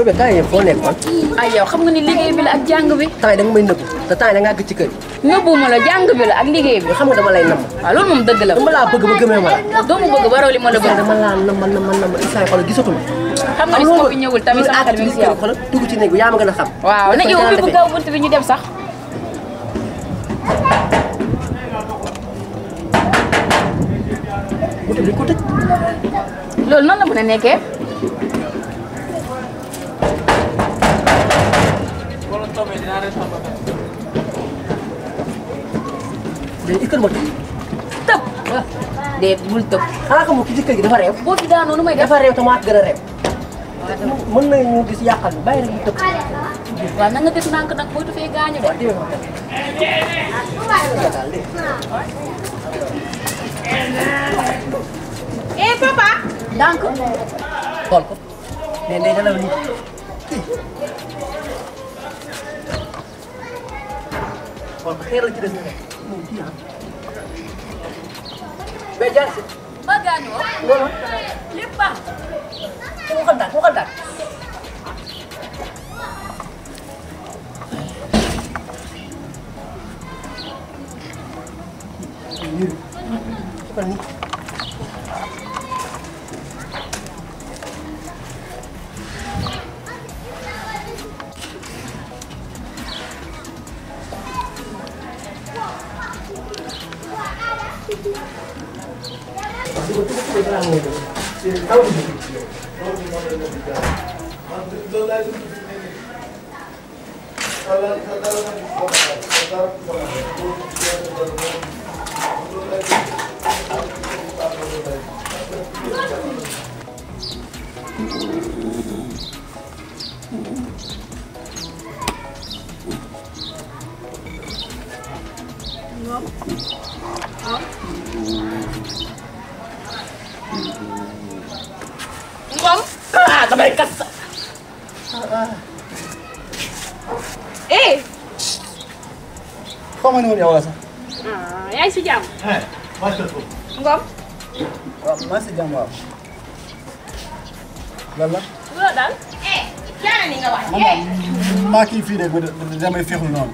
bébé temps yii foo nekkoon. ay yow xam nga ni liggéey bi la ak jàng bi. temps yi da nga may nëbbu te temps yi da ngaa gëj ci kër yi. nëbbuma la jàng bi la ak liggéey bi. xam nga dama lay namm. waaw loolu moom dëgg la. dama laa bëgg ba gëmee ma la. doo ma bëgg ba raw li ma la bëgg. dama laa namm instant yii xoolal gisatuma. xam nga ni su ma fi ñëwul tamit sama xel mi ngi si yow. xoolal dugg ci néeg bi yaa ma gën a xam. waaw na yow ubbi bu gaaw bunt bi ñu dem sax. bunt bi ko tëj. loolu nan la mën a nekkee. léegi kër ma tëj. tëb. déet bul tëb. xanaa xamoo ki ci kër gi dafa réew. boo fi daanoo nu may def. dafa réew te maa gën a réew. mën nañu gis yàqal bi bàyyi rek mu tëb. waaw na nga def nànk nag boo defee gaañu de. papa. donc. xool ko. mais day dalaw nii. xool ko xeeral ci des na rek. moom kii ah. mais jaar si. ba gaañoo. loolu. lépp baax. waxal daal waxal daal. defal nii. Ngom. ah damay kat sa. xaw ma ne woon yow la sax. yaa ngi si jàmm. Ngom. waaw maa si jàmm waaw. lan la. loolu daal. jaana ni nga wax. maa kii fii de damay féexlu noonu.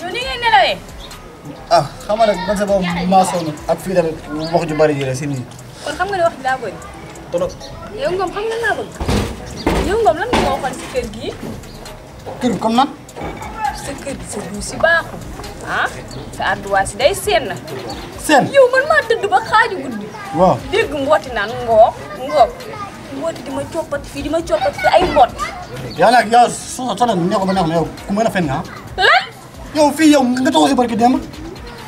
yow ni ngay nelawee. ah xam nga nag man sa boobu maa sonn ak fii tamit wax ju bari ji la si nii. kon xam nga ne wax ji daa bëri. trop. yow Ngom xam nga laa bëgg. yow Ngom lan nga ma waxoon si kër gii. kër comme nan. sa kër gi sa duus si baaxul. ah sa ardoise si day seen na. seen. yow man maa tëdd ba xaaju guddi. waaw. dégg mbooti naan mbooti di ma coppat fii di ma coppat fii ay mbott. yow nag yow soxna neexul ba neexul yow ku mën a fen nga ah. lan. yow fii yow nga taxaw si barki démb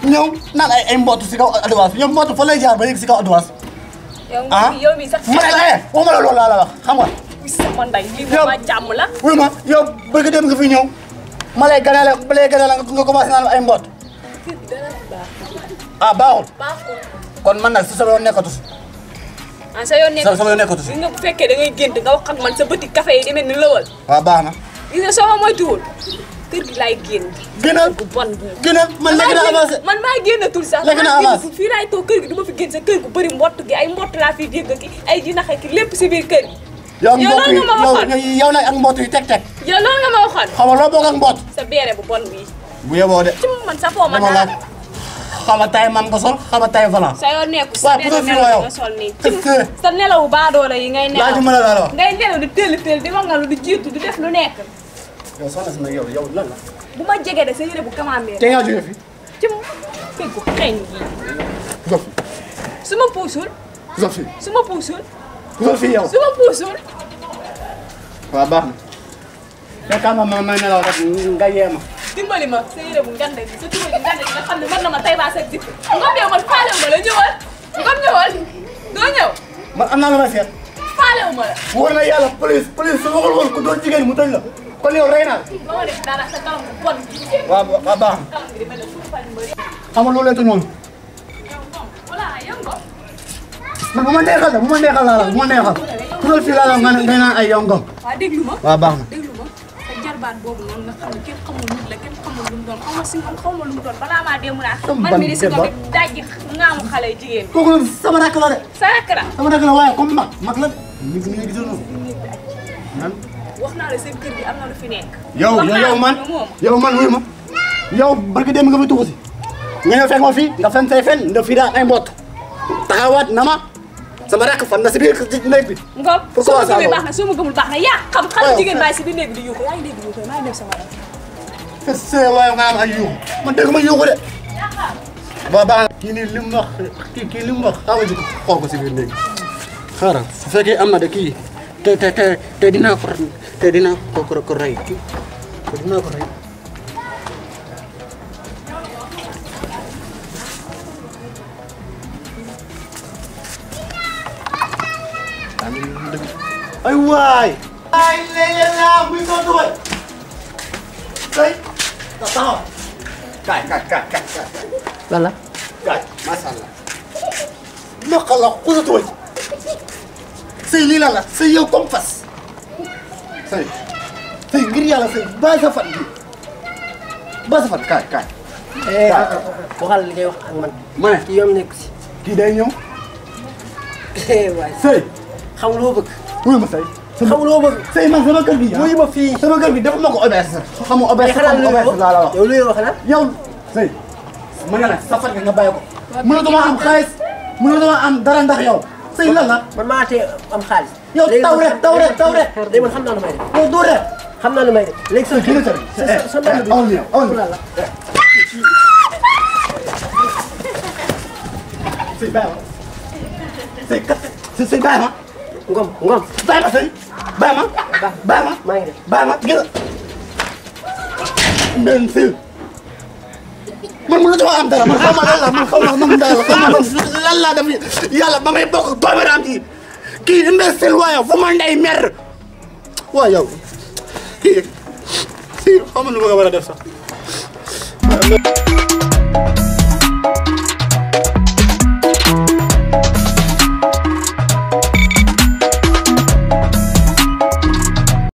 ñëw naan ay mbootu si kaw adduwaas yow mbootu fa lay jaar ba yegg si kaw adduwaas. yow mi sax. ma ne la waxuma la loolu laa la wax xam nga. sama ndey lii moom ma jàmm la. wuy ma yow barki démb nga fi ñëw ma lay ganale nga commencé naan ay mboot. ah baaxul. baaxul. kon man nag si sama yoon nekkatu si. ah sa yoon nekkatu si sama yoon nekkatu si. gis nga bu fekkee da ngay gént nga wax ak man sa bëti café yi demee ni lëwal. waaw baax na. gis nga soo ma moytuwul kër gi laay génn. génnal bu bon bi. génnal man léegi naa avancé. man maa génnatul sax. léegi naa avancé fii laay toog kër gi du ma fi génn sa kër gu bëri mbott gi ay mbott laa fi dégg ki ay jinax ki lépp si biir kër gi. yow yow nag ak mbott yi teg. yow loolu nga ma waxoon. xam nga loo bokk ak mbott. sa beere bu bon bii. bu yeboo de. ci man sa foo ma dama laaj xam nga tay man nga sol xam nga tay volant. sa yoo nekku si waaw benn pour nelaw yow nga sol nii. est-ce sa nelawu baadoola yi ngay nelaw. laaju ma la la wax. ngay nelaw di tëll di wangalu di jiitu di def lu nekk. yow soxna si nag yow lan la. bu ma jege de sa yére bu camembert. te nga jógee fi. ci kër gu xeeñ gi. Zof. su ma puusul. Zof fi. su ma puusul. Zof fi yow. su ma puusul. waaw baax na. fekkaan ma may nelaw rek nga yee ma. dimbali ma sa yére bu ngande bi sa tuba gi ngande bi nga xam ne mën na ma tay baa sa dip. Ngom yow man faalewu ma la ñëwal. Ngom ñëwal. doo ñëw. man am naa lu may seet. faalewu ma la. wóor na yàlla police su waxul woon ku doon jigéen mu tëj la kon yow rey naa la. ba ma def dara sa kanam bu bon bi. waaw waaw baax na. kanam gi di mel ne suñu fan mbëri. xam nga loolu la noonu. yow Ngom voilà yow Ngom. man bu ma neexal la bu ma neexal laa la bu ma neexal. ku doon fii laa la nga naan ay yow Ngom. waaw déglu ma. waaw baax na. déglu ma sa jarbaat boobu noonu nga xam ne kenn xamul nit la kenn xamul lu mu doon xaw ma si xaw ma lu mu doon balaa maa dem naa. man mii di si ko bi dajji ngaamu xale jigéen. kooku nag sama rakk la de. sa rakk la. sama rakk la waaye comme mag la de. mi ngi gisoon noonu. wax naa la seen kër gi am na lu fi nekk. yow man wuyu ma yow barki dem nga fi tuxu si nga ñëw fekk ma fii nga fen say fen nga fii daa ay mbott taxawaat na ma sama rakk fan na si biir néeg bi. Ngom soo ma gëmee baax na soo ma gëmul baax na yaa xam xale jigéen bàyyi si biir néeg bi di yuuxu yaa ngi dégg yuuxu maa ngi dégg sama rakk. c'est waaye nga am ay yuuxu man dégg ma yuuxu de. ba baax kii nii li mu wax kii li mu wax xaaral ji xool ko si biir néeg xaaral su fekkee am na de kii te dinaa ko rey te dinaa ko rey. ay waay. ay léeg-léeg naa muy soo dugal. tey taxaw. kaay. lan la. kaay macha allah. naka la xusatu waay. sëy lii la sëy yow comme fas. sëy ngir yàlla sëy bàyyi sa fan bi bàyyi sa fan kaay. waxal li ngay wax ak man. ma ne kii yoom nekk si. kii day ñëw. waay sëy. xam loo bëgg. wuyu ma sëy. xam loo bëgg. sëy man sama kër gi. wuyu ma fii. sama kër gi dafa ma ko obes. xamu obes laa la wax. yow lu wax na. yow sëy ma ne la sa fan nga bàyyi ko. mënatuma am xaalis mënatuma am dara ndax yow. sëy lan la. man maa tee am xaalis. yow taw rek. léegi man xam naa lu may def. yow doo rek. xam naa lu may def. léegi sa kii la tëdd. sa naan bi awal la. sëy bàyyi ma. sëy kat sëy bàyyi ma. Ngom. bàyyi ma sëy. bàyyi ma. maa ngi def. bàyyi ma gis nga. mbéyum sëy. man mënatuma am dara man xaw ma lan la man xaw ma lan laa def yàlla ba may bokk dooméram ji kii imbécile waaye fu ma ndey mer waaw yow kii xaw ma nu ma ko war a def sax